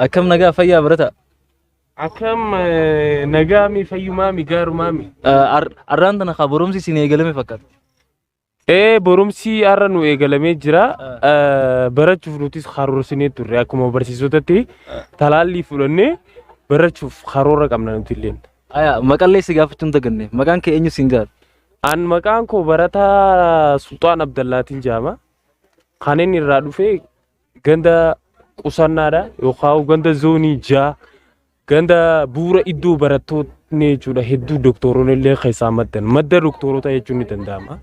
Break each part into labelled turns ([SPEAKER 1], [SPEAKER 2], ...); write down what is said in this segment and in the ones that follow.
[SPEAKER 1] Akkam nagaa fayyaa barataa?
[SPEAKER 2] Akkam nagaami fayyumaami gaarumaami.
[SPEAKER 1] Arraan tana kaa barumsi isin eegalame fakkaata.
[SPEAKER 2] Ee barumsi har'a nu eegalamee jira. Barachuuf nutis karoorsinee turre akkuma barsiisotatti talaallii fudhannee barachuuf karoora qabna nuti illeen.
[SPEAKER 1] Aya maqallee si gaafachuu hin daganne. Maqaan kee eenyu siin jaal?
[SPEAKER 2] An maqaan koo barataa Sulxaan Abdallaatiin jedhama. Kan inni irraa dhufe ganda qusannaadha yookaan ganda zoonii 6 ganda bu'uura iddoo barattoonni jechuudha hedduu doktooronni illee keessaa maddan madda doktoorota jechuun ni danda'ama.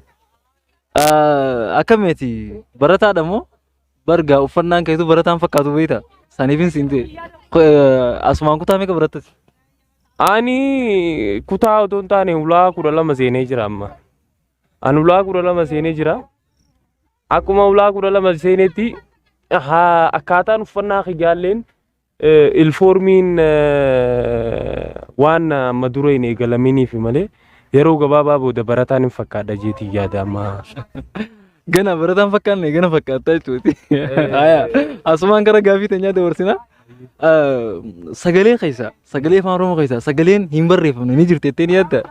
[SPEAKER 1] Akkamiiti barataadha moo bargaa uffannaan keetu barataan fakkaatu beekta saniifin siin ta'e asumaan kutaa meeqa barattati?
[SPEAKER 2] Ani kutaa otoo hin taane ulaa 12 seenee jira amma. Ani ulaa 12 seenee jira. Akkuma ulaa 12 seenetti akkaataan uffannaa kiyyaalleen ilfoormiin waan amma dura hin eegalaminiif malee yeroo gabaabaa booda barataan hin fakkaadha jeetii yaada amma.
[SPEAKER 1] Gana barataan fakkaanne gana fakkaattaa jechuuti. Aya asumaan gara gaafii teenyaa dabarsina. Sagalee keessa sagalee afaan Oromoo keessa sagaleen hin barreeffamne ni jirti jettee ni yaadda?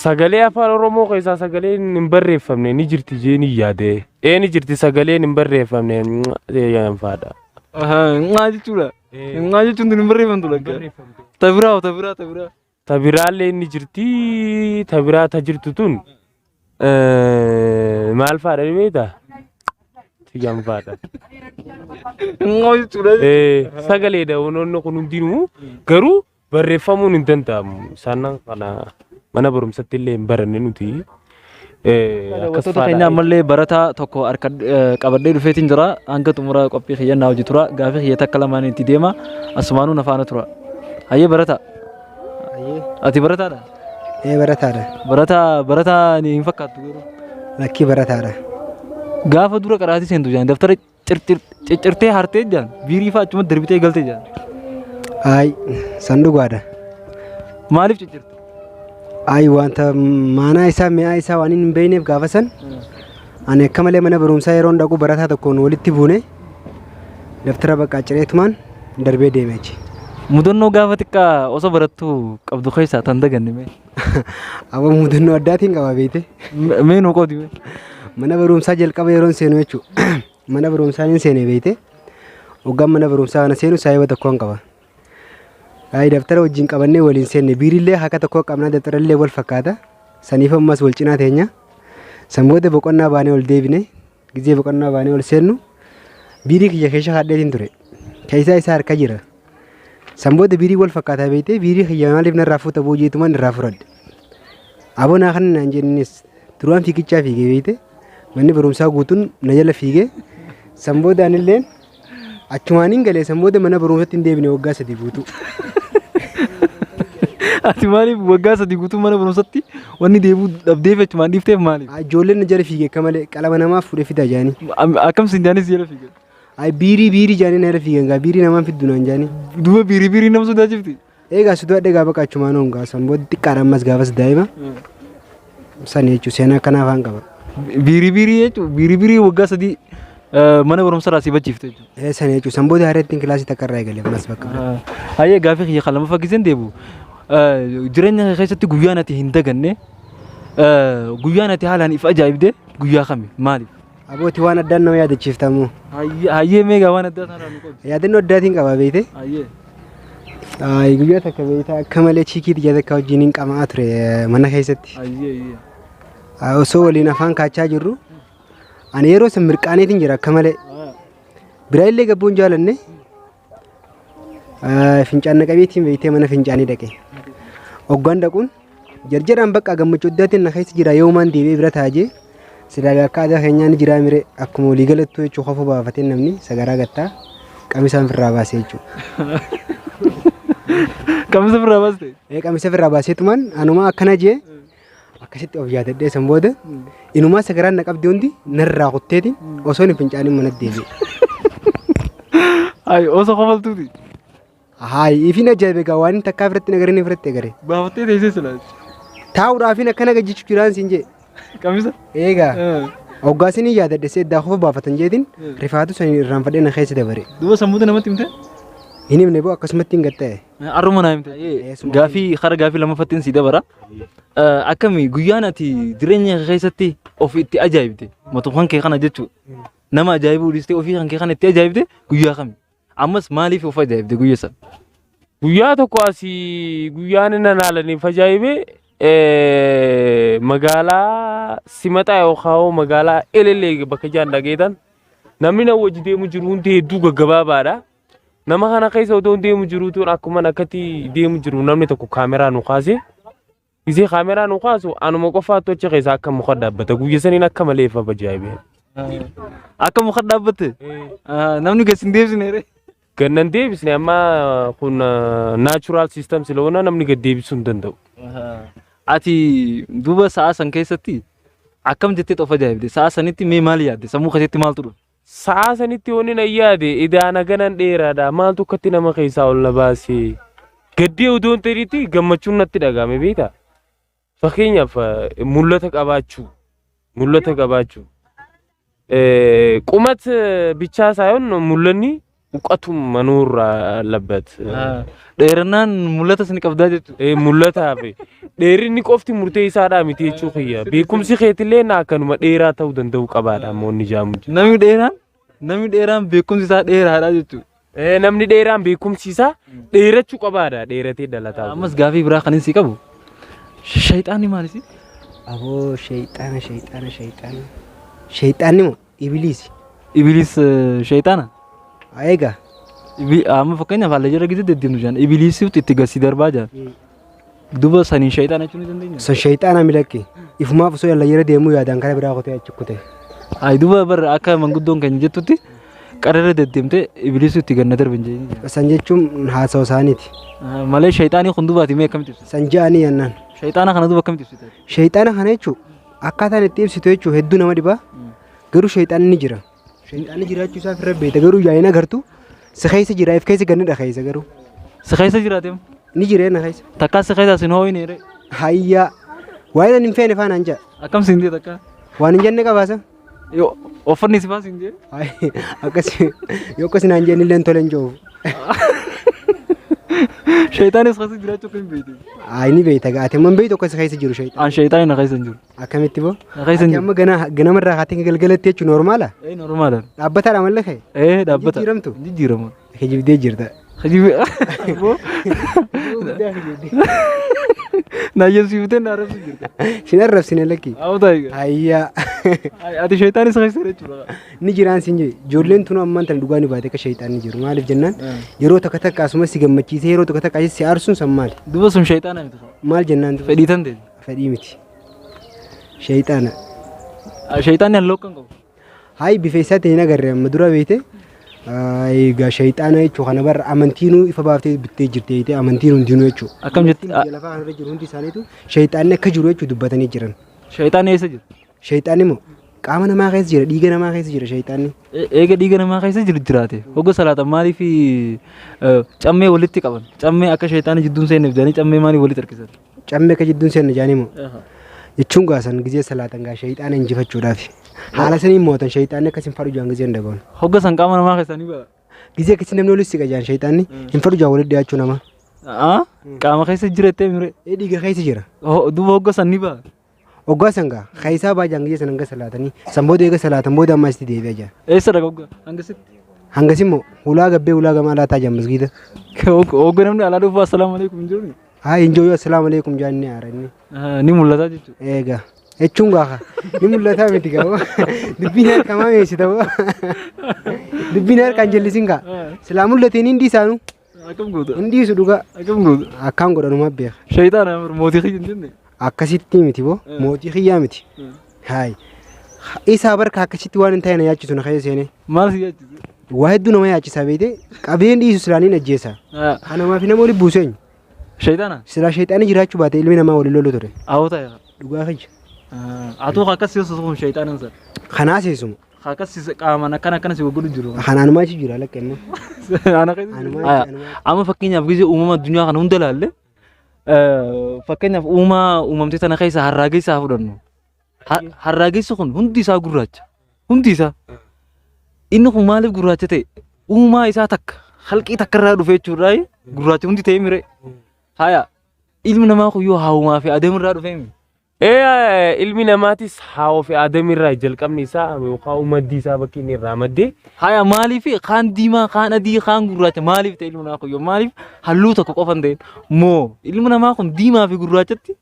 [SPEAKER 2] Sagalee afaan Oromoo keessaa sagaleen hin barreeffamne ni jirti jee ni yaade. Ee ni jirti sagaleen hin barreeffamne faadha.
[SPEAKER 1] Ngaa jechuudha. Ngaa jechuun tun hin barreeffamtu lakka. Ta biraa ta biraa ta biraa.
[SPEAKER 2] Ta biraallee ni jirti ta biraa ta jirtu tun maal faadha ni beektaa? Tiyyaan faadha.
[SPEAKER 1] Ngaa jechuudha.
[SPEAKER 2] Sagaleedha wantoonni kun hundinuu garuu barreeffamuun hin danda'amu. Isaan kana mana barumsatti illee hin baranne nuti. Akkas
[SPEAKER 1] Daawwattoota
[SPEAKER 2] faadha.
[SPEAKER 1] keenya ammallee barataa tokko harka qabadhee dhufeetiin jira. Hanga xumura qophii kiyyannaa hojii tura. Gaafii kiyya takka lamaan itti deema. Asumaanuu na faana tura. Hayyee barataa.
[SPEAKER 3] Hayyee.
[SPEAKER 1] Ati barataadha?
[SPEAKER 3] Ee barataadha.
[SPEAKER 1] Barataa barataa ni hin fakkaattu garuu.
[SPEAKER 3] Lakkii barataadha.
[SPEAKER 1] Gaafa dura qaraatii seentu jaan daftara ciccirtee hartee jaan biirii fa'aa achumatti darbitee galte jaan.
[SPEAKER 3] Ayi san dhugaadha.
[SPEAKER 1] Maaliif ciccirte?
[SPEAKER 3] Ayi wanta maanaa isaa mi'aa isaa waan hin beekneef gaafa san ani akka malee mana barumsaa yeroon dhaqu barataa tokkoon walitti buune daftara bakka cireetumaan darbee deeme achi.
[SPEAKER 1] Mudannoo gaafa xiqqaa osoo barattu qabdu keessaa tan daganne mee?
[SPEAKER 3] Aboo mudannoo addaatiin qaba beekte.
[SPEAKER 1] Mee nuu qoodi mee?
[SPEAKER 3] Mana barumsaa jalqaba yeroon seenu jechuudha. Mana barumsaa hin seene beekte. Hoggaan mana barumsaa kana seenu saahiba tokkoon qaba. Ayi daftara wajjin qabannee waliin seenne biirillee haka tokko qabnaa daftarallee wal fakkaata. Saniif ammas wal cinaa teenya. San booda boqonnaa baanee ol deebine. Gizee boqonnaa baanee ol seennu biirii kiyya keessa kaadheetiin ture. Keessaa isaa harka jira. San booda biirii wal fakkaataa beektee biirii kiyya maaliif narraa fuuta boo jeetumaan irraa furadhe. Aboo naa kana naan jennis duraan fiigichaa fiigee beekte manni barumsaa guutuun na jala fiigee san booda anilleen Achumaaniin galee san booda mana barumsatti hin deebine waggaa 3 guutuu.
[SPEAKER 1] Ati maaliif waggaa 3 guutuu mana barumsatti wanni deebuu dhabdeef achumaan dhiifteef maaliif?
[SPEAKER 3] Ijoolleen na jala fiige akka malee qalama namaaf fuudhee fidaa jaanii.
[SPEAKER 1] Akkam siin jaanis jala fiigan?
[SPEAKER 3] Ay biirii biirii jaanii na jala fiigan gaa biirii namaan fiddu naan jaanii.
[SPEAKER 1] Duuba biirii biirii nama sodaachifti.
[SPEAKER 3] Eegaa sodaadhe gaa baqa achumaan hongaa san booda xiqqaadha ammas gaafas daa'ima. Sani jechuun seenaa akkanaa afaan qaba.
[SPEAKER 1] Biirii biirii jechuun biirii biirii waggaa 3 mana barumsa irraa si bachiifte jechuudha.
[SPEAKER 3] Ee sani jechuun san booda haareettiin kilaasii takka irraa eegale ammas bakka biraa.
[SPEAKER 1] Hayyee gaafii kiyya kan lammaffaa giseen deebi'u jireenya kee keessatti guyyaan ati hin daganne guyyaan ati haalaan if ajaa'ibde guyyaa kami maaliif?
[SPEAKER 3] Abooti waan addaan nama yaadachiifta ammoo.
[SPEAKER 1] Hayyee meegaa waan addaa sanarraa nu qoodi.
[SPEAKER 3] Yaadannoo addaatiin qaba beekte.
[SPEAKER 1] Hayyee.
[SPEAKER 3] Ay guyyaa takka beekta akka malee chiikii xiyya takka wajjin hin qamaa ture mana keessatti.
[SPEAKER 1] Hayyee hayyee.
[SPEAKER 3] Ay, Osoo waliin afaan kaachaa jirru ani yeroo san mirqaaneetiin jira akka malee. Biraa illee gabbuun jaalanne fincaan na qabeetiin beektee mana fincaanii dhaqe. Hoggaan dhaquun Jarjaraan bakka gammachuu addaatiin na keessa jira yoomaan deebi'ee bira taa'ee silaa akka aadaa keenyaa ni jiraa mire akkuma walii galattuu jechuu kofoo baafatee namni sagaraa gattaa qamisaan firraa baasee jechuudha.
[SPEAKER 1] Qamisa firraa baaste?
[SPEAKER 3] Ee qamisa firraa baaseetumaan anumaa akkana jee akkasitti of yaadadhee san booda inumaa sagaraan na qabdi hundi narraa kutteeti osoo hin fincaaniin manatti deebi'e.
[SPEAKER 1] Ayi osoo kofaltuuti.
[SPEAKER 3] Hayi ifin ajaa'ibe egaa waan takkaa biratti nagarin biratti agare.
[SPEAKER 1] Baafattee teessee silaa.
[SPEAKER 3] Taa'uudhaafin akkana gajjichu jiraan siin jee.
[SPEAKER 1] Qamisa.
[SPEAKER 3] Eegaa. Hoggaa isin yaadadhe seeddaa kofa baafatan jeetiin rifaatu saniin irraanfadhee na keessa dabare.
[SPEAKER 1] Duuba sammuuta namatti himte?
[SPEAKER 3] Hin himne boo akkasumatti hin gatta'e.
[SPEAKER 1] Arruma naa himte.
[SPEAKER 3] Eessuma.
[SPEAKER 1] Gaafii kara gaafii lammaffattiin si dabara. Akkami guyyaan ati jireenya kee keessatti of itti ajaa'ibde matukan kee kana jechuudha. Nama ajaa'ibuu dhiistee ofii kan kee kana itti ajaa'ibde guyyaa kami? Ammas maaliif of ajaa'ibde guyya sana?
[SPEAKER 2] Guyyaa tokko asii guyyaan inni naalaniif ajaa'ibee magaalaa Simaxaa yookaan magaalaa Elellee bakka jaan dhageetan namni na wajji deemu jiru hundi hedduu gaggabaabaadha. Nama kana keessa otoo deemu jiruutuun akkuma akkatti deemu jiru namni tokko kaameraa nu kaase. Gisee kaameraa nu kaasu anuma qofaatu achi keessa akka muka dhaabbata. Guyya saniin akka malee ifa ajaa'ibee.
[SPEAKER 1] Akka muka dhaabbatte namni gadi hin deebisne ree.
[SPEAKER 2] Gannan deebisne amma kun natural system ስለሆነ namni gad deebisuu hin danda'u.
[SPEAKER 1] Ati duuba sa'a san keessatti akkam jettee of ajaa'ibde? Sa'a sanitti mee maal yaadde? Sammuu keessatti maaltu dhufe?
[SPEAKER 2] Sa'a sanitti wanni na yaade idaana ganan dheeraadha maaltu akkatti nama keessaa ol na baase. Gaddee odoo hin ta'initti gammachuun natti dhagahame beektaa. Fakkeenyaaf mul'ata qabaachuu mul'ata qabaachuu ቁመት ብቻ ሳይሆን mul'anni እውቀቱም መኖር አለበት።
[SPEAKER 1] Dheerinaan mul'ata isin qabdaa jechuudha.
[SPEAKER 2] Mul'ataa fi dheerinni qofti murtee isaadhaa miti jechuu kiyya. Beekumsi keetillee na akkanuma dheeraa ta'uu danda'u qabaadha ammoo inni jaamu jiru.
[SPEAKER 1] Namni dheeraan beekumsi isaa dheeraadha jechuudha.
[SPEAKER 2] Namni dheeraan beekumsi isaa dheerachuu qabaadha dheeratee dhalataa.
[SPEAKER 1] Ammas gaafii biraa kan inni qabu shayxaanni maalisi?
[SPEAKER 3] Aboo shayxaana shayxaana shayxaana. Shayxaanni moo ibiliisi.
[SPEAKER 1] Ibiliis shayxaana?
[SPEAKER 3] Egaa.
[SPEAKER 1] Amma fakkeenyaaf haala jala gisee deddeemtu jaan ibiliisitu itti gasi darbaa jaan. Duuba saniin shayxaana jechuu ni dandeenya.
[SPEAKER 3] Sun shayxaana milaqqi. Ifumaaf osoo yalla yeroo deemuu yaadaan kara biraa kutee achi kute.
[SPEAKER 1] Ay duuba barra akka manguddoon keenya jettutti qararra deddeemtee ibiliisitu itti ganna darbe hin jedhini.
[SPEAKER 3] San jechuun haasawa isaaniiti.
[SPEAKER 1] Malee shayxaanii kun duubaati mee akkamitti ibsita?
[SPEAKER 3] San ja'anii yennaan.
[SPEAKER 1] Shayxaana kana duuba akkamitti ibsita?
[SPEAKER 3] Shayxaana kana jechuun akkaataan itti ibsitu jechuun hedduu nama dhibaa. Garuu shayxaanni ni jira. Shayxaanni jiraachuu isaa ofirra beekta garuu yaa'in agartu si keessa jira if keessa ganni keessa garuu.
[SPEAKER 1] Si keessa jiraateem?
[SPEAKER 3] Ni jira na keessa.
[SPEAKER 1] Takkaa si keessa sin hoo'in ere.
[SPEAKER 3] Hayyaa waa'ee nan hin feene faanaan ja'a.
[SPEAKER 1] Akkam siin jee takkaa?
[SPEAKER 3] Waan hin jenne qabaasa.
[SPEAKER 1] Yoo uffanni si faa siin jee?
[SPEAKER 3] Akkas yoo akkas naan jenne illee tole hin jiru.
[SPEAKER 1] Shayxaanis keessa jiraachuu kan hin beekne.
[SPEAKER 3] Ayi ni beekta gaate amma hin beektu akkas keessa jiru shayxaan.
[SPEAKER 1] An shayxaani na keessa hin jiru.
[SPEAKER 3] Akkamitti boo?
[SPEAKER 1] Na keessa hin
[SPEAKER 3] Ati
[SPEAKER 1] jiru.
[SPEAKER 3] amma gana ganamarraa kaatee galgalatti jechuun normal.
[SPEAKER 1] Ee normal.
[SPEAKER 3] Dhaabbataadha malee ka'e.
[SPEAKER 1] Ee dhaabbata.
[SPEAKER 3] Jijjiiramtu?
[SPEAKER 1] Hin jijjiiramu.
[SPEAKER 3] Kijibdee jirta.
[SPEAKER 1] Kijibi. Na ayyamsiiftee na arrabsu jirta.
[SPEAKER 3] Sin arrabsine lakki.
[SPEAKER 1] Haa ta'e.
[SPEAKER 3] Hayyaa.
[SPEAKER 1] Ati shayxaanis keessa jechuudha.
[SPEAKER 3] Ni jiraan sin jedhe ijoolleen tunu ammaan tana dhugaa ni baate akka shayxaan ni jiru maaliif jennaan yeroo takka takka asumas si gammachiisee yeroo takka takka si aarsuun san maali?
[SPEAKER 1] Duuba sun shayxaana miti.
[SPEAKER 3] Maal jennaan duuba?
[SPEAKER 1] Fedhii tan ta'e.
[SPEAKER 3] Fedhii miti. Shayxaana.
[SPEAKER 1] Shayxaanni halluu akkam qabu?
[SPEAKER 3] Hayi bifa isaatiin hin agarre amma dura beekte. Egaa shayxaana jechuun kana barra amantiinuu ifa baaftee bittee jirti jettee amantiin hundinuu jechuudha.
[SPEAKER 1] Akkam jetti?
[SPEAKER 3] Biyya lafaa kanarra jiru hundi isaaniitu shayxaanni akka jiru jechuudha dubbatanii jiran.
[SPEAKER 1] Shayxaanni eessa jira?
[SPEAKER 3] Shayxaanni immoo qaama namaa keessa jira dhiiga namaa keessa jira shayxaanni.
[SPEAKER 1] Eega dhiiga namaa keessa jiru jiraate hogga salaatan maaliif cammee walitti qaban? Cammee akka shayxaanni jidduun seenneef jedhanii cammee maaliif walitti harkisan?
[SPEAKER 3] Cammee akka jidduun seenne jaanii moo jechuun gaasan gizee salaatan gaa shayxaana injifachuudhaaf. Haala saniin mootan shayxaanni akkas hin fadhu jaan gizee hin dhagahu.
[SPEAKER 1] Hogga san qaama namaa keessaa ni ba'a.
[SPEAKER 3] Gizee akkasii namni walitti siqa jaan shayxaanni hin fadhu jaan walitti dhiyaachuu nama.
[SPEAKER 1] Qaama keessa jira jettee mire.
[SPEAKER 3] Ee dhiiga keessa jira.
[SPEAKER 1] Duuba hogga san ni ba'a.
[SPEAKER 3] Hoggaa san gaa keessaa baa jaan gizee san hanga salaatanii san booda eega salaatan booda ammaa isitti deebi'a jaan.
[SPEAKER 1] Eessa dhaqa hogga? Hanga sitti.
[SPEAKER 3] Hangas immoo hulaa gabbee hulaa gamaa laataa jaan masgiida.
[SPEAKER 1] Hogga namni alaa dhufu assalaamu alaikum hin jiru.
[SPEAKER 3] Haa hin jiru assalaamu alaikum jaan ni aara inni.
[SPEAKER 1] Ni mul'ata jechuudha.
[SPEAKER 3] Eega jechuun gaafa ni mul'ataa miti gaa dubbiin harka maa meessita boo dubbiin harkaan jallisin gaa silaa mul'ateen hindi isaanu
[SPEAKER 1] Akkam goota?
[SPEAKER 3] hin dhiisu dhugaa.
[SPEAKER 1] Akkam goota?
[SPEAKER 3] Akkaan godhanumaa beeka.
[SPEAKER 1] Shayxaana mootii kiyya hin jenne.
[SPEAKER 3] Akkasitti miti boo mootii kiyyaa miti. Hayi isaa barka akkasitti waan hin taane na yaachisu na keessa seenee.
[SPEAKER 1] Maal si yaachise?
[SPEAKER 3] Waa hedduu nama yaachisaa beekte qabeen dhiisu silaa ni ajjeesa. Kanamaa fi nama waliin buusu eenyu?
[SPEAKER 1] Shayxaana?
[SPEAKER 3] Silaa shayxaanni jiraachuu baate ilmi namaa waliin lolu ture.
[SPEAKER 1] Awwata yaa.
[SPEAKER 3] Dhugaa kiyya.
[SPEAKER 1] Atuu akkas si sun shayxaanan sana.
[SPEAKER 3] Kanaa seesuma.
[SPEAKER 1] Akkas si qaamaan akkana akkana si godhu jiru.
[SPEAKER 3] Kanaanumaa achi jira lakka immoo.
[SPEAKER 1] Ana keessa. Amma fakkeenyaaf gisee uumama addunyaa kana hunda ilaalle fakkeenyaaf uumaa uumamtee tana keessa harraageessa haa fudhannu. Harraagessi kun hundi isaa gurraacha. Hundi isaa. Inni kun maaliif gurraacha ta'e? Uumaa isaa takka. Halqii takka irraa dhufe jechuurraa gurraachi hundi ta'ee mire. Haya, ilmi namaa kun yoo haawumaa fi Adam irraa dhufee mi?
[SPEAKER 2] Ee, ilmi namaatis Haawaa fi Adam irraa jalqabni isaa yookaan maddi isaa bakki inni irraa madde.
[SPEAKER 1] Haya, maaliif kaan diimaa, kaan adii, kaan gurraacha maaliif ta'e ilmi namaa kun yoo maaliif halluu tokko qofa hin ta'in? Moo ilmi namaa kun diimaa fi gurraachatti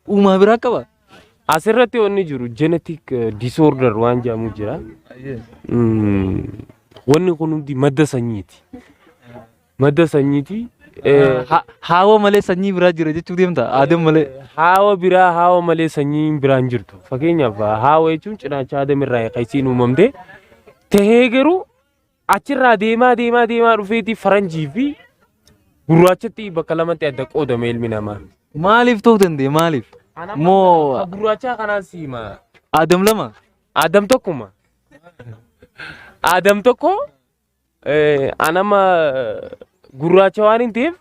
[SPEAKER 1] uumaa biraa qaba?
[SPEAKER 2] Asirratti wanni jiru genetic disorder waan jedhamu jira. Wanni kun hundi madda sanyiiti. Madda sanyiiti.
[SPEAKER 1] Haawa malee sanyii biraa jira jechuu deemta, Adam malee.
[SPEAKER 2] Haawa biraa, haawa malee sanyiin biraan jirtu. Fakkeenyaaf, haawa jechuun cinaacha Adam irraa kan isiin uumamte. Tahee garuu achirraa deemaa deemaa deemaa dhufeeti faranjii fi gurraachatti bakka lamatti adda qoodame ilmi namaa.
[SPEAKER 1] Maaliif ta'uu danda'e, maaliif? Moo
[SPEAKER 2] Gurraachaa kanaan siima.
[SPEAKER 1] Adam lama?
[SPEAKER 2] Adam tokkuma. Adam tokko. Anama gurraacha waan hin ta'eef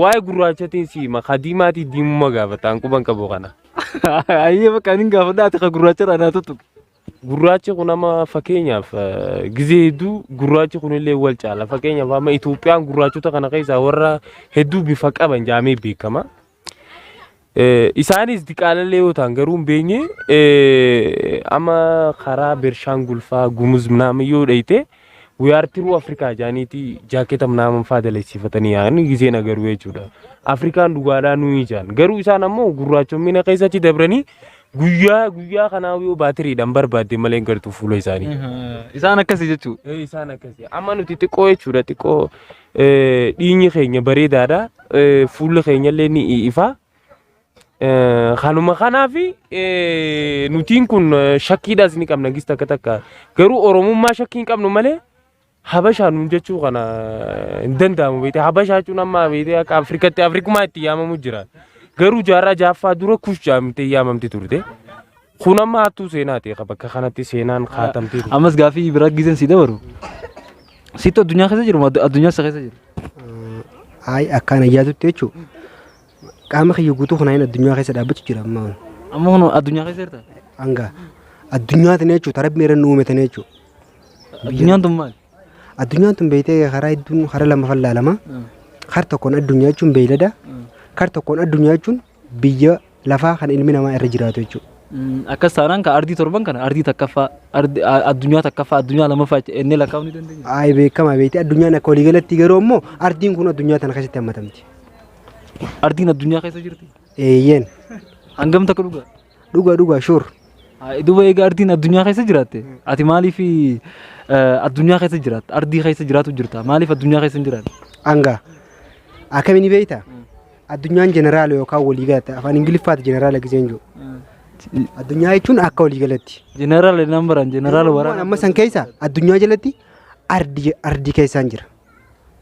[SPEAKER 2] waa'ee gurraachatiin siima. Ka diimaatii diimummaa gaafata, an quban qabu kana.
[SPEAKER 1] Ayyee, bakka ani gaafadha, ati ka gurraacha irraa naa tuttuqe.
[SPEAKER 2] Gurraachi kun amma fakkeenyaaf gizee hedduu gurraachi kunillee wal caala. Fakkeenyaaf, amma Itoophiyaan gurraachota kana keessaa warra hedduu bifa qaban jaamee beekama. Isaanis diqaalallee yoo ta'an garuu hin beekne, amma karaa Bershaangul fa'aa, Gumuz ምናምን yoo dhayite, "We are true Africa" jaaniiti jaaketa ምናምን fa'aa dalagsiifatanii yaa'anii gizeen agaruu jechuudha. Afrikaan dhugaadhaa nuyi jaan. Garuu isaan ammoo gurraachomina keessatti dabranii guyyaa guyyaa kanaa yoo baatiriidhaan barbaadde malee hin gartuu fuula isaanii.
[SPEAKER 1] Isaan akkasii jechuudha.
[SPEAKER 2] Isaan akkasii. Amma nuti xiqqoo jechuudha, xiqqoo dhiigni keenya bareedaadha. Fuulli keenya illee ni ifa. Kanuma kanaaf nutiin kun shakkiidhaas ni qabna gis takka takka. Garuu Oromummaa shakkii hin qabnu malee Habashaa nuun jechuu kana hin danda'amu beekte. Habashaa jechuun amma beekte akka Afrikatti Afrikumaa itti yaamamu jira. Garuu jaarraa jaaffaa dura Kush jaamtee yaamamti turte. Kun amma hattuu seenaati, bakka kanatti seenaan kaatamtee turte.
[SPEAKER 1] Ammas gaafii biraa gizeen si dabaru. Sitti addunyaa keessa jiru moo addunyaa isa keessa jiru?
[SPEAKER 3] Ayi, akkaan ayyaatutti jechuudha. Qaama kiyya guutuu kanaan addunyaa keessa dhaabbachuu jira amma.
[SPEAKER 1] Amma kun addunyaa keessa jirta?
[SPEAKER 3] Hanga addunyaa tana jechuudha, rabbi irra nu uume tana jechuudha.
[SPEAKER 1] Addunyaan tun maali?
[SPEAKER 3] Addunyaan tun beektee karaa hedduun karaa lama fallaalama. Kar tokkoon addunyaa jechuun beeylada. Kar tokkoon addunyaa jechuun biyya lafaa kan ilmi namaa irra jiraatu jechuudha.
[SPEAKER 1] Akkas taanaan ka ardii torban kana ardii takkaffaa, addunyaa takkaffaa, addunyaa lamaffaa jennee lakkaa'uu ni dandeenya.
[SPEAKER 3] Ayi, beekama beektee, addunyaan akka waliigalatti garuu ammoo ardiin kun addunyaa tana keessatti hammatamti.
[SPEAKER 1] Ardiin addunyaa keessa jirti.
[SPEAKER 3] Eeyyeen.
[SPEAKER 1] Hangam takka dhugaa?
[SPEAKER 3] Dhuga dhuga, sure.
[SPEAKER 1] Duuba egaa ardiin addunyaa keessa jiraatte, ati maaliif addunyaa keessa jiraatta? Ardii keessa jiraatu jirta. Maaliif addunyaa keessa hin jiraanne?
[SPEAKER 3] Hanga akkamiin beektaa? Addunyaan general yookaan waliigalatti, afaan Ingiliffaati general giseen jiru. Addunyaa jechuun akka waliigalatti.
[SPEAKER 1] Jeneraal nambaraan jeneraal waraana.
[SPEAKER 3] Amma san keessa addunyaa jalatti ardii keessaan jira.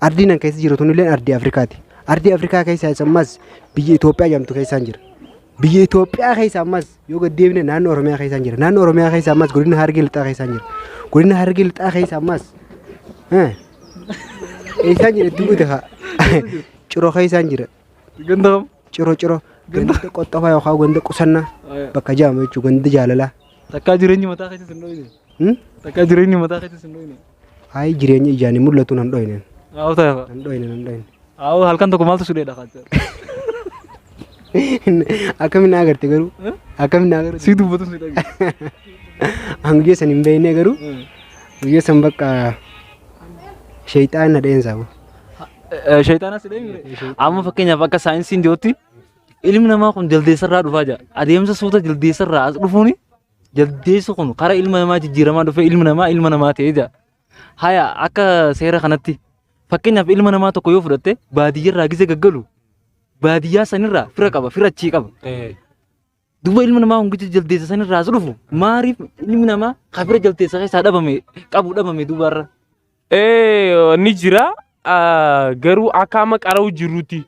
[SPEAKER 3] Ardiin an keessa jiru tunillee ardii Afrikaati. Ardii Afrikaa keessa ammas biyya Itoophiyaa jedhamtu keessaan jira. Biyya Itoophiyaa keessa ammas yoo gad deebine naannoo Oromiyaa keessaan jira. Naannoo Oromiyaa keessa ammas godina Harargee Lixaa keessaan jira. Godina Harargee Lixaa keessa ammas eessaan jira itti guute haa? Ciroo keessaan jira.
[SPEAKER 1] Ganda kam?
[SPEAKER 3] Ciroo, Ciroo. Ganda qoxxofaa yookaan ganda qusannaa bakka jedhamu jechuudha, ganda jaalalaa.
[SPEAKER 1] Takkaa jireenyi mataa keessa sin dhoyne. Takkaa jireenyi mataa keessa sin dhoyne.
[SPEAKER 3] Ayi, jireenya ijaan hin mul'atu, nan dhoyne.
[SPEAKER 1] Haa ta'e.
[SPEAKER 3] Nan dhoyne, nan dhoyne.
[SPEAKER 1] Haa, halkan tokko maaltu sudheedha kaachaa?
[SPEAKER 3] Akkamiin na agarte garuu? Akkamiin na agarte?
[SPEAKER 1] Si dubbatu si dhagaye.
[SPEAKER 3] An guyyaa san hin beekne, garuu guyyaa san bakka sheexaan na dheensaa.
[SPEAKER 1] Shayxaana si dheemire. Amma fakkeenyaaf akka saayinsiin jirutti ilmi namaa kun jaldeessarraa dhufaa jira. Adeemsa suuta jaldeessarraa as dhufuuni jaldeessi kun karaa ilma namaa jijjiiramaa dhufee ilmi namaa ilma namaa ta'ee jira. Haya, akka seera kanatti fakkeenyaaf ilma namaa tokko yoo fudhatte, baadiyyarraa gise gaggalu baadiyyaa sanirraa fira qaba, fira achii qaba. Duuba ilmi namaa kun gise jaldeessa sanirraa as dhufu, maaliif ilmi namaa ka fira jaldeessa keessaa dhabame qabu dhabame duubaarra?
[SPEAKER 2] Ni jira, garuu akka amma qara'u jirutti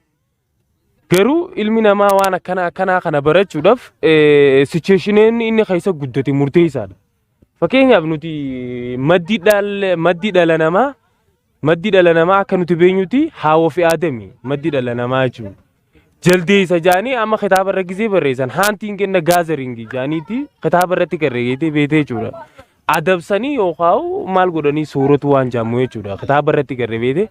[SPEAKER 2] garuu ilmi namaa waan akkana akkanaa kana barachuudhaaf situationiin inni keessa guddate murteessaadha. Fakkeenyaaf, nuti maddi dhala namaa akka nuti beenyuti Haawwa fi Aadami maddi dhala namaa jechuudha. Jaldeessa jaanii amma kitaaba irra gisee barreessan, hunting and gathering jaaniiti kitaaba irratti garreeyyatee beetee jechuudha. Adabsanii yookaan maal godhanii sooratu waan jaamu jechuudha. Kitaaba irratti garree beete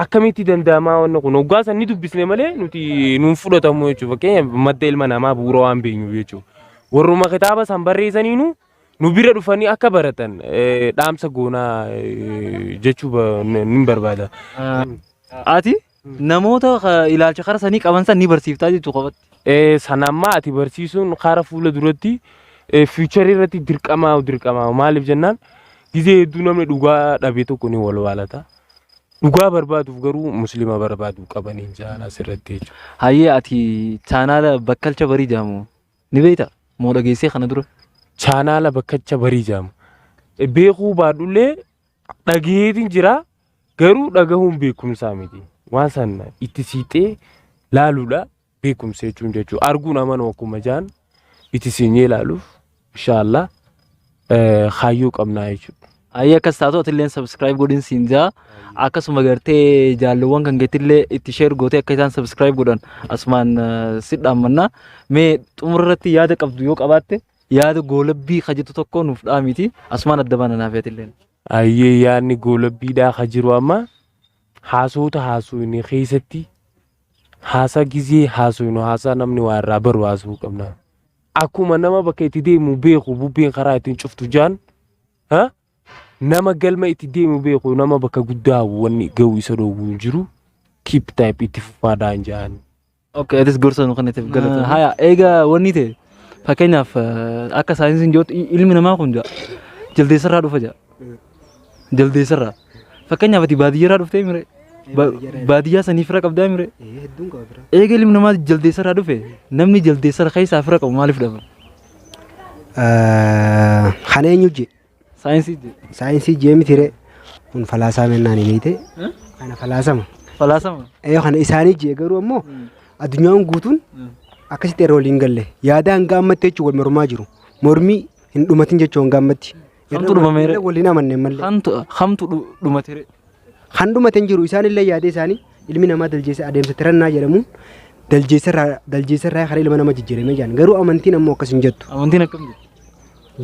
[SPEAKER 2] akkamitti danda'amaa wanni kun hoggaa san ni dubbisne malee nuti nuun fudhatamu jechuudha. Fakkeenyaaf madda ilma namaa bu'uura waan beenyuuf jechuudha. Warruma kitaaba san barreessaniinu nu bira dhufanii akka baratan dhaamsa goonaa jechuu ni barbaada.
[SPEAKER 1] Ati namoota ilaalcha kara sanii qaban san ni barsiiftaa jechuu qofatti.
[SPEAKER 2] Sanammaa ati barsiisuun kara fuula duratti future irratti dirqamaa dirqamaa maaliif jennaan gizee hedduu namni dhugaa dhabe tokko ni walwaalata. Dhugaa barbaaduuf garuu muslima barbaaduu qabanii jaan asirratti jechuudha.
[SPEAKER 1] Hayyee, ati chaanaala Bakkalcha Barii jedhamu ni beektaa? Moo dhageessee kana dura?
[SPEAKER 2] Chaanaala Bakkalcha Barii jedhamu. Beekuu baadhullee dhageetiin jira, garuu dhagahuun beekumsaa miti. Waan san itti siixee laaluudha beekumsa jechuun jechuudha. Arguun amanuu akkuma jaan itti siinyee ilaaluuf inshaallah kaayyoo qabnaa jechuudha.
[SPEAKER 1] Hayyee, akkas taatu atilleen subscribe godhin siin jaa, akkasuma gartee jaalluwwan kan keetillee itti share gootee akka isaan subscribe godhan asumaan si dhaammannaa. Mee xumura irratti yaada qabdu yoo qabaatte, yaada goolabbii kajitu tokko nuuf dhaamiti, asumaan adda baana naaf atilleen.
[SPEAKER 2] Hayyee, yaadni goolabbiidhaa ka jiru amma haasoota haasofne keessatti haasaa gizee haasofnu haasaa namni waa irraa baru haasofuu qabna. Akkuma nama bakka itti deemu beeku bubbeen karaa ittiin cuftu jaan, nama galma itti deemu beeku, nama bakka guddaa wanni ga'u isa dhoowwu hin jiru, keep type itti fufaadhaan jaan.
[SPEAKER 1] Okay, atis gorsa nu kanneetiif galata. Haya, eega wanni ta'e, fakkeenyaaf akka saayinsiin jirutti ilmi namaa kun jaa jaldeessarraa dhufa jaa. Jaldeessarraa. Fakkeenyaaf ati baadiyyaarraa dhuftee mire? Baadiyyaa sanii fira qabdaa mire?
[SPEAKER 3] Hedduun qaba fira.
[SPEAKER 1] Eega ilmi namaa jaldeessarraa dhufe, namni jaldeessarra keessaa fira qabu maaliif dhaban?
[SPEAKER 3] Kana eenyu jee?
[SPEAKER 1] Saayinsii jee.
[SPEAKER 3] Saayinsii jee miti ree. Kun falaasaa mennaan hin beekte. Kana falaasama.
[SPEAKER 1] Falaasama.
[SPEAKER 3] Kana isaanii jee, garuu ammoo addunyaan guutuun akkasitti irra waliin galle yaada hanga ammatti jechuun wal mormaa jiru. Mormii hin dhumatin jechuun hanga ammatti.
[SPEAKER 1] Kamtu dhumame ree?
[SPEAKER 3] Waliin amanne malee.
[SPEAKER 1] Kamtu dhumate ree?
[SPEAKER 3] Kan dhumate hin jiru. Isaan illee yaada isaanii ilmi namaa daljeessa adeemsa tirannaa jedhamuun daljeessarraa karaa ilma namaa jijjiiramee jiran, garuu amantiin ammoo akkas hin jettu.
[SPEAKER 1] Amantiin akkam jettu?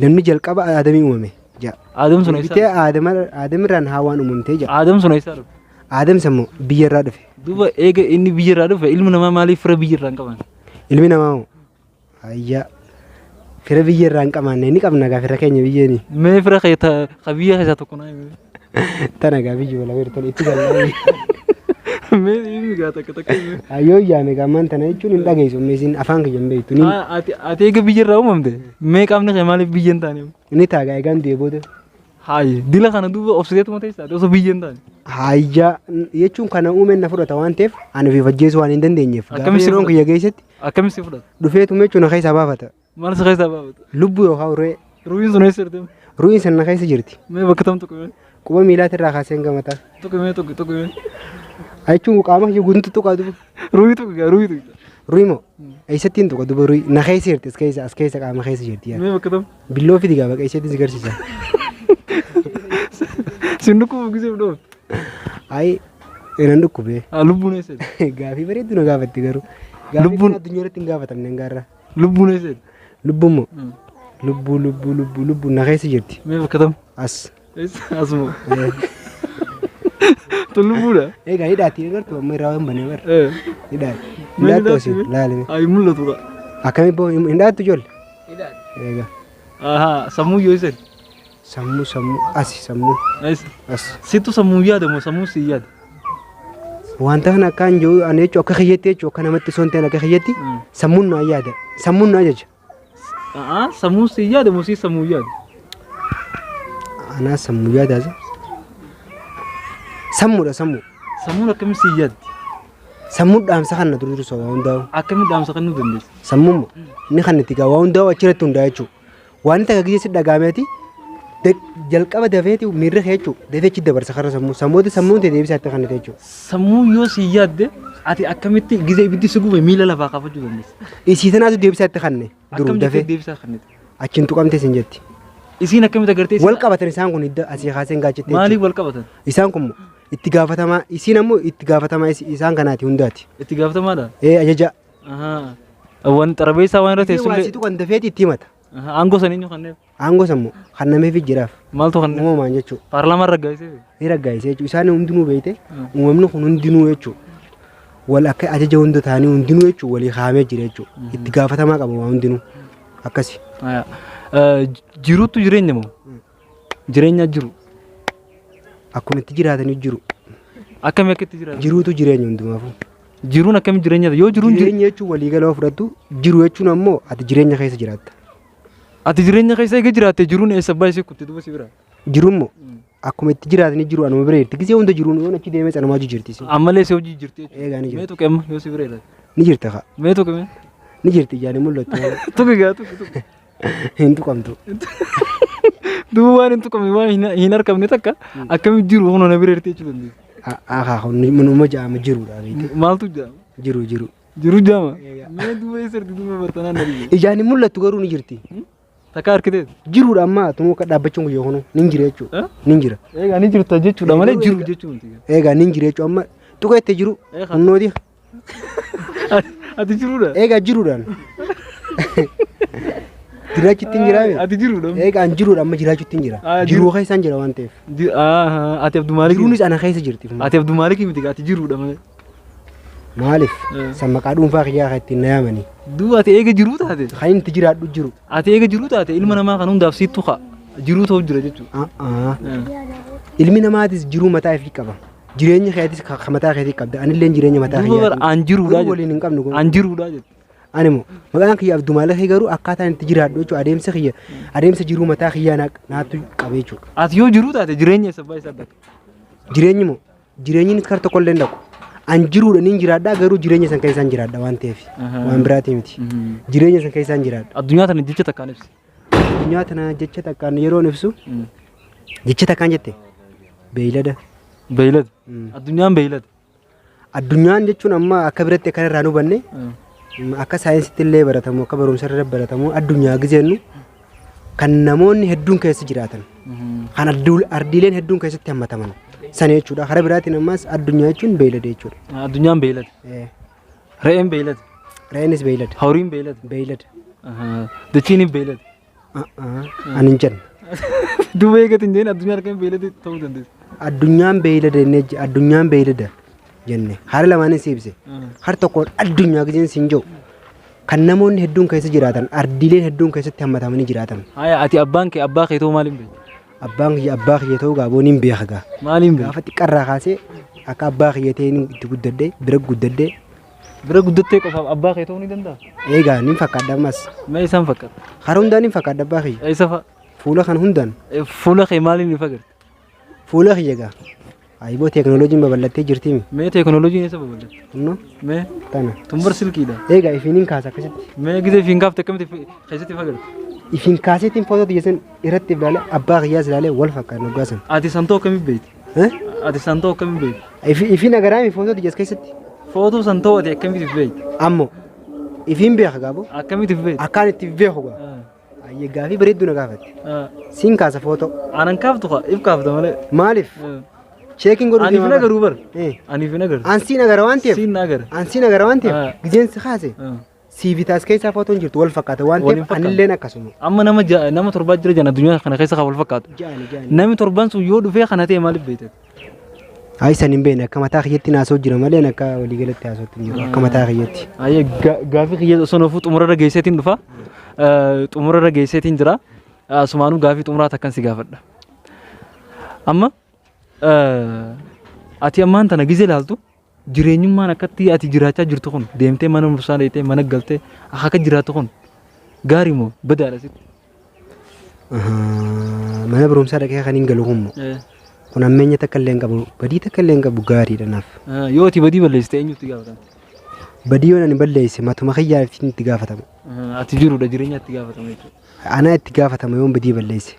[SPEAKER 3] Namni jalqaba Aadamii uumame jedha.
[SPEAKER 1] Aadam sun
[SPEAKER 3] Bitee
[SPEAKER 1] eessaa?
[SPEAKER 3] Aadamirraan Haawaan uumamtee jedha.
[SPEAKER 1] Aadam sun eessaa dhufe?
[SPEAKER 3] Aadam sammoo biyyarraa dhufe.
[SPEAKER 1] Duuba eega inni biyyarraa dhufe, ilmi namaa maaliif fira biyyarraa hin qaban?
[SPEAKER 3] Ilmi namaa hoo? Ayyaa, fira biyyarraa hin qabaanne ni qabna gaa, fira keenya biyyeeni.
[SPEAKER 1] Mee fira kee ka biyya keessaa tokko naa himi.
[SPEAKER 3] Tana gaa biyyi wala weertan itti gallaa.
[SPEAKER 1] Mee himi gaa, takka takka himi.
[SPEAKER 3] Ayyoo, yaame gaammaan tana jechuun hin dhageessu, meesiin afaan kiyya hin beektu. Ni
[SPEAKER 1] Ati eega biyyarraa uumamte, mee qaamni kee maaliif biyya hin taane?
[SPEAKER 3] Ni taagaa eegaan du'e booda.
[SPEAKER 1] Hayi, dila kana duuba obsiteetuma teessaa osoo biyya hin taane.
[SPEAKER 3] Hayyaa jechuun kana uumeen na fudhata waan ta'eef ani ofiif ajjeesuu waan hin dandeenyeef. Gaafa
[SPEAKER 1] Akkamitti
[SPEAKER 3] yeroon
[SPEAKER 1] fudhata?
[SPEAKER 3] kiyya geessetti
[SPEAKER 1] Akkamitti si fudhata?
[SPEAKER 3] dhufeetuma jechuun na keessaa baafata.
[SPEAKER 1] Maal si keessaa baafata?
[SPEAKER 3] Lubbuu yookaan ru'ee.
[SPEAKER 1] Ruuyin sun eessa jirti?
[SPEAKER 3] Ru'iin sana na keessa jirti.
[SPEAKER 1] Mee bakka tam tuqime?
[SPEAKER 3] Quba miilaatirraa kaasee hanga mataa.
[SPEAKER 1] Tuqime, tuqi tuqime.
[SPEAKER 3] Jechuun qaama kiyya guutuu tuqaa duba.
[SPEAKER 1] Ruuyi tuqi gaa, ruuyi tuqi.
[SPEAKER 3] Ru'ii moo? Eessatti hin tuqa duba ru'ii? Na keessa jirti, as keessa qaama keessa jirti. Yaa.
[SPEAKER 1] Mee bakka tam?
[SPEAKER 3] Billoo fidi gaa, bakka eessatti si garsiisa.
[SPEAKER 1] Sin dhukkubu gisee dhoofte.
[SPEAKER 3] Ayi, nan dhukkubee.
[SPEAKER 1] Lubbuun eessa jirti?
[SPEAKER 3] Gaafii bareedduu na gaafatte garuu. Gaafii addunyaa irratti hin gaafatamne hangaarraa.
[SPEAKER 1] Lubbuun eessa jirti?
[SPEAKER 3] Lubbuun moo? Lubbuu lubbuu lubbuu lubbuu na keessa jirti.
[SPEAKER 1] Mee bakka tam?
[SPEAKER 3] As.
[SPEAKER 1] Eessa? Asuma. Tun lubbuudha?
[SPEAKER 3] Egaa hidhaatti agartu, amma irraa waan banee bara. Hidhaatti.
[SPEAKER 1] Mee
[SPEAKER 3] Hidhaatti
[SPEAKER 1] hidhaatti
[SPEAKER 3] osoo
[SPEAKER 1] mee?
[SPEAKER 3] laalime.
[SPEAKER 1] Ayi, mul'atu gaa.
[SPEAKER 3] Akkamii boo hin dhaattu ijoollee? Egaa
[SPEAKER 1] Ahaa, sammuu yoo isa?
[SPEAKER 3] Sammuu asi, sammuu
[SPEAKER 1] Eessa?
[SPEAKER 3] as.
[SPEAKER 1] Sittu sammuu yaada moo sammuu si yaada?
[SPEAKER 3] Wanta kana akkaan jiru ani jechuun akka kiyyatti jechuun akka namatti osoo hin ta'in akka kiyyatti sammuun na yaada. Sammuun na ajaja.
[SPEAKER 1] Ahaa, sammuu si yaada moo si sammuu yaada?
[SPEAKER 3] Anaa sammuu yaadaas. Sammuudha, sammuu.
[SPEAKER 1] Sammuun akkamiin si yaaddi?
[SPEAKER 3] Sammuun dhaamsa kan na dursa waa hundaa'u.
[SPEAKER 1] Akkamiin dhaamsa kennuu dandeessa?
[SPEAKER 3] Sammuun inni kan itti gaa waa hundaa'u achirratti hundaa'u jechuudha. Waan takka gisee si dhagaameeti jalqaba dafeeti miirri kee jechuudha. Dafee achi dabarsa karra sammuu. Sammuuti sammuun ta'e deebisaa itti kennite jechuudha.
[SPEAKER 1] Sammuu yoo si yaadde, ati akkamitti gisee ibiddi si gube miila lafaa kaafachuu dandeessa?
[SPEAKER 3] Isii tanaatu deebisaa itti kenne duru
[SPEAKER 1] Akkam jettee
[SPEAKER 3] dafee
[SPEAKER 1] deebisaa kennite?
[SPEAKER 3] Achiin tuqamte sin jetti.
[SPEAKER 1] Isiin akkamitti agartee?
[SPEAKER 3] Wal qabatan isaan kun hidda asii kaaseen gaachitte.
[SPEAKER 1] Maaliif wal qabatan?
[SPEAKER 3] Isaan kun itti gaafatamaa, isiin ammoo itti gaafatamaa isaan kanaati hundaati.
[SPEAKER 1] Itti gaafatamaadha?
[SPEAKER 3] Ee, ajaja.
[SPEAKER 1] Ahaa. Waan xarabeessaa waan irra
[SPEAKER 3] Waa
[SPEAKER 1] teessullee
[SPEAKER 3] situ kan dafeeti itti himata.
[SPEAKER 1] Aangoo san eenyu kenneef?
[SPEAKER 3] Aangoo sammoo kan nameef jiraaf.
[SPEAKER 1] Maaltu kenneef?
[SPEAKER 3] Uumamaan jechuudha.
[SPEAKER 1] Paarlaamaan raggaasisee?
[SPEAKER 3] Ni raggaasisee jechuudha. Isaan hundinuu beekte uumamni kun hundinuu jechuudha. Wal akka ajaja hunda ta'anii hundinuu jechuudha walii kaa'amee jira jechuudha. Itti gaafatamaa qaba waa hundinuu. Akkasi.
[SPEAKER 1] Jiruutu jireenya moo? Jireenya jiru.
[SPEAKER 3] Akkuma itti jiraatanii jiru.
[SPEAKER 1] Akkamii akka itti jiraatan?
[SPEAKER 3] Jiruutu jireenya hundumaafuu.
[SPEAKER 1] Jiruun akkamii jireenya yoo jiruun
[SPEAKER 3] Jireenya jechuun waliigala yoo fudhattu jiru jechuun ammoo ati jireenya keessa jiraatta.
[SPEAKER 1] Ati jireenya keessa eega jiraatte jiruun eessa abbaa isii kutte duuba si bira?
[SPEAKER 3] Jiruun moo akkuma itti jiraatanii jiru anuma bira jirti. Gisee hunda jiruun yoon achi deemee sanumaa jirti.
[SPEAKER 1] Ammallee si hojii jirti jechuudha.
[SPEAKER 3] Eegaa ni
[SPEAKER 1] Mee
[SPEAKER 3] jirti.
[SPEAKER 1] tuqe amma yoo si bira ilaali.
[SPEAKER 3] Ni jirti haa.
[SPEAKER 1] Mee tuqe mee?
[SPEAKER 3] Ni jirti ijaan hin mul'attu.
[SPEAKER 1] Tuqi gaa tuqi tuqi.
[SPEAKER 3] Hin tuqamtu.
[SPEAKER 1] Duuba waan hin tuqamne waan hin argamne takka akkamitti jiru kun na bira jirti jechuu dandeessa.
[SPEAKER 3] Haa manuma ja'ama jiruudha beekte.
[SPEAKER 1] Maaltu ja'ama?
[SPEAKER 3] Jiru jiru.
[SPEAKER 1] Jiru ja'ama? Mee duuba eessa jirti duuba bartanaan na dhibe.
[SPEAKER 3] Ijaan hin mul'attu garuu ni jirti.
[SPEAKER 1] Takka harkitee?
[SPEAKER 3] Jiruudha amma tunuu akka dhaabbachuun guyyaa kunu nin jira jechuudha. Nin jira.
[SPEAKER 1] Eegaa ni jirta jechuudha malee jiru jechuu miti.
[SPEAKER 3] Eegaa nin jira jechuudha amma tuqa itti jiru humnooti.
[SPEAKER 1] Ati jiruudha?
[SPEAKER 3] Eegaa jiruudhaan. Jiraachuutti hin jiraame.
[SPEAKER 1] Ati jiruudha?
[SPEAKER 3] Eegaa an jiruudha amma jiraachuutti hin jira. Jiruu keessa hin jira waan ta'eef.
[SPEAKER 1] Ati Abdumaalikii.
[SPEAKER 3] Jiruunis ana keessa jirti.
[SPEAKER 1] Ati Abdumaalikii miti ati jiruudha malee.
[SPEAKER 3] Maaliif? San maqaa dhuunfaa kiyyaa kan ittiin na yaamanii.
[SPEAKER 1] Duuba ati eega jiruu taate.
[SPEAKER 3] Kan inni itti jiraadhu jiru.
[SPEAKER 1] Ati eega jiruu taate ilma namaa kan hundaaf siittu ka'a. Jiruu ta'u jira jechuudha.
[SPEAKER 3] Ilmi namaatis jiruu mataa ifii qaba. Jireenya keetis ka mataa keetii qabda. Anillee jireenya mataa
[SPEAKER 1] Duuba
[SPEAKER 3] kiyyaa.
[SPEAKER 1] bara an jiruudha
[SPEAKER 3] Garuu waliin hin qabnu.
[SPEAKER 1] An jiruudha jettu.
[SPEAKER 3] Ani immoo maqaan kiyya Abdumaalikii garuu akkaataan itti jiraadhu jechuudha. Adeemsa kiyya adeemsa jiruu mataa kiyyaa naattu qaba jechuudha.
[SPEAKER 1] Ati yoo jiruu taate jireenya eessa abbaa isaa dhaqa?
[SPEAKER 3] Jireenyi moo jireenyinis kar tokko illee hin dhaqu. An jiruudha nin jiraadha garuu jireenya san keessaan jiraadha waan ta'eef waan biraatii miti. Jireenya san keessaan jiraadha.
[SPEAKER 1] Addunyaa tana jecha takkaan ibsi.
[SPEAKER 3] Addunyaa tana jecha takkaan yeroon ibsu jecha takkaan jette beeylada.
[SPEAKER 1] Beeylada. Addunyaan beeylada.
[SPEAKER 3] Addunyaan jechuun amma akka biratti akka irraa nu hubanne akka saayinsitti illee baratamu akka barumsa irra baratamu addunyaa gizeennu kan namoonni hedduun keessa jiraatan kan ardiileen hedduun keessatti hammataman sana jechuudha. Karaa biraatiin ammas addunyaa jechuun beeylada jechuudha.
[SPEAKER 1] Addunyaan beeylada. Re'een beeylada.
[SPEAKER 3] Re'eenis beeylada.
[SPEAKER 1] Horiin beeylada.
[SPEAKER 3] Beeylada.
[SPEAKER 1] Dachiinis beeylada.
[SPEAKER 3] Ani hin jenne.
[SPEAKER 1] Duuba eegatti hin jenne addunyaan akkamiin beeylada ta'uu dandeessi?
[SPEAKER 3] Addunyaan beeylada jennee addunyaan beeylada jenne haala lamaanin si ibse. Har tokkoon addunyaa giseen siin jiru kan namoonni hedduun keessa jiraatan ardiileen hedduun keessatti hammatamanii jiraatan.
[SPEAKER 1] Haya ati abbaan kee abbaa kee ta'uu maaliin beekta?
[SPEAKER 3] Abbaan kiyya abbaa kiyya ta'uu gaaboon hin beeka gaa.
[SPEAKER 1] Maaliin beekta?
[SPEAKER 3] Gaafa xiqqarraa kaasee akka abbaa kiyya ta'een itti guddadhee bira guddadhee.
[SPEAKER 1] Bira guddattee qofaaf abbaa kee ta'uu ni danda'a?
[SPEAKER 3] Eegaa nin fakkaadha ammas.
[SPEAKER 1] Mee isaan fakkaata?
[SPEAKER 3] Karaa hundaan nin fakkaadha abbaa kiyya.
[SPEAKER 1] Eessa fa'a?
[SPEAKER 3] Fuula kan hundaan.
[SPEAKER 1] Fuula kee maaliin ifa garte?
[SPEAKER 3] Fuula kiyya gaa. Ayiboo teekinooloojiin babal'attee jirti mi?
[SPEAKER 1] Mee teekinooloojiin eessa babal'atte?
[SPEAKER 3] Kunno.
[SPEAKER 1] Mee?
[SPEAKER 3] Tana.
[SPEAKER 1] Tumbar silkiidha.
[SPEAKER 3] Eegaa ifiin kaasa akkasitti.
[SPEAKER 1] Mee gisee ifiin kaafte akkamitti keessatti ifa garte?
[SPEAKER 3] Ifiin kaaseetiin footoo xiyyeessan irratti ilaalee abbaa kiyyaas ilaalee wal fakkaatan waggaa sana.
[SPEAKER 1] Ati santoo akkamitti beekti? Ati santoo akkamitti beekti?
[SPEAKER 3] Ifiin agaraami footoo xiyyees keessatti.
[SPEAKER 1] Footoo santoo ati akkamitti beekti?
[SPEAKER 3] Ammoo ifiin beeka gaaboo.
[SPEAKER 1] Akkamitti beekti?
[SPEAKER 3] Akkaan itti beeku gaa. Ayyee gaafii bareedduu na gaafatte. Siin kaasa footoo.
[SPEAKER 1] Anan kaaftu kaa if kaafta malee.
[SPEAKER 3] Maaliif? Cheekiin godhuu
[SPEAKER 1] Aniif hin agaruu bar. Aniif hin agaru.
[SPEAKER 3] Ansiin agara waan ta'eef.
[SPEAKER 1] Siin agara.
[SPEAKER 3] Ansiin agara waan ta'eef. Gizeen si kaase. Siivitaas keessaa footoon jirtu wal fakkaata waan ta'eef anilleen akkasuma.
[SPEAKER 1] Amma nama nama torbaa jira jana addunyaa kana keessa kan wal fakkaatu. Namni torban sun yoo dhufee kana ta'e maaliif beekte?
[SPEAKER 3] Ayi san hin beekne akka mataa kiyyatti naasoo jira malee akka waliigalatti haasootti hin jiru akka mataa kiyyatti.
[SPEAKER 1] Ayyee gaafii kiyya osoo nuufuu xumurarra geesseetiin dhufa. Xumurarra geesseetiin jira. Asumaanuu gaafii xumuraa takkan si gaafadha. Amma ati ammaan tana gizee ilaaltu jireenyummaan akkatti ati jiraachaa jirtu kun deemtee mana mursaa deemtee mana galtee akka jiraattu kun gaarii moo badaadha sitti?
[SPEAKER 3] Mana barumsaa dhaqee kan hin galu kun moo kun ammeenya takka illee hin qabu badii takka illee hin qabu gaariidha naaf.
[SPEAKER 1] Yoo ati badii balleessite eenyutti gaafatama?
[SPEAKER 3] Badii yoo ani balleesse matuma kiyyaa itti gaafatama.
[SPEAKER 1] Ati jiruudha jireenya itti gaafatama jechuudha.
[SPEAKER 3] Anaa itti gaafatama yoon badii balleesse.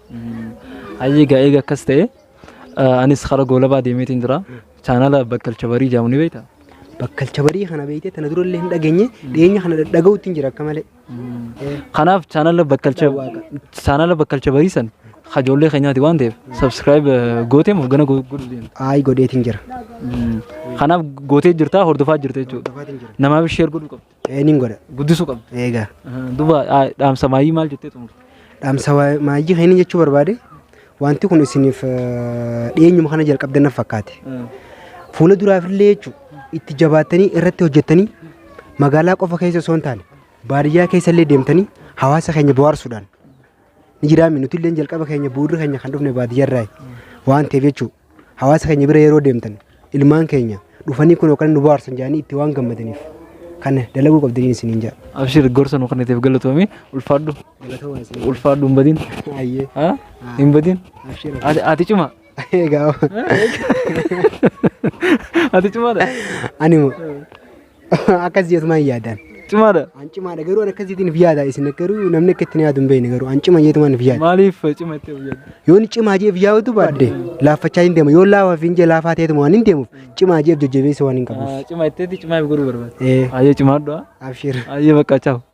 [SPEAKER 1] Hayyee egaa eega akkas ta'e anis kara goolabaa deemeetiin jira. Chaanala Bakkalcha Barii jedhamu ni beektaa?
[SPEAKER 3] Bakkalcha Barii kana beektee tana dura illee hin dhageenye dhiyeenya kana dhaga'uutti hin jira akka malee.
[SPEAKER 1] Kanaaf chaanala Bakkalcha Bakkalcha Barii san ijoollee keenyaati waan ta'eef subscribe gootee moo gana godhuu deemta?
[SPEAKER 3] Ayi godheetiin jira.
[SPEAKER 1] Kanaaf gootee jirta, hordofaa jirta jechuudha.
[SPEAKER 3] Hordofaatiin jira.
[SPEAKER 1] Namaaf share godhuu qabda.
[SPEAKER 3] Nin godha.
[SPEAKER 1] Guddisuu qabda.
[SPEAKER 3] Egaa.
[SPEAKER 1] Duuba dhaamsa maayii maal jettee xumurte?
[SPEAKER 3] Dhaamsa maayii kan inni jechuu barbaade, wanti kun isiniif dhiyeenyuma kana jalqabdan na fakkaate. Fuula duraafillee jechuun itti jabaattanii irratti hojjettanii, magaalaa qofa keessa osoo hin taane baadiyyaa keessa illee deemtanii hawaasa keenya bohaarsuudhaan ni jiraami. Nuti illee jalqaba keenya, bu'uurri keenya kan dhufne baadiyyaa irraa waan ta'eef jechuudha. Hawaasa keenya bira yeroo deemtan ilmaan keenya dhufanii kun yookaan nu bohaarsan jedhanii itti waan gammadaniif kana dalaguu qabdanii isiniin jedha.
[SPEAKER 1] Abshir, gorsa nu kenneteef galatoomii, ulfaadhu. Ulfaadhu, hin badin.
[SPEAKER 3] Ayyee.
[SPEAKER 1] Ha? Hin badin.
[SPEAKER 3] Abshir.
[SPEAKER 1] Ati cima.
[SPEAKER 3] Egaa.
[SPEAKER 1] Ati cimaadha.
[SPEAKER 3] Ani immoo akkas jeetumaan yaadaan.
[SPEAKER 1] Cimaadha.
[SPEAKER 3] An cimaadha, garuu an akkasiitiin if yaada. Isin garuu namni akka ittiin yaadu hin beekne, garuu an cima jeetumaan if yaada.
[SPEAKER 1] Maaliif cima itti yaaddu?
[SPEAKER 3] Yoon cimaa jee if yaadu baadde laaffachaa hin deema. Yoon laafaa fi hin jee laafaa ta'eetuma waan hin deemuuf, cimaa jee if jajjabeessa waan hin qabuuf.
[SPEAKER 1] Cima itteetti cimaa if godhuu barbaada.
[SPEAKER 3] Ee.
[SPEAKER 1] Ayyee, cimaadhu.
[SPEAKER 3] Abshir.
[SPEAKER 1] Ayyee, bakka, ciao.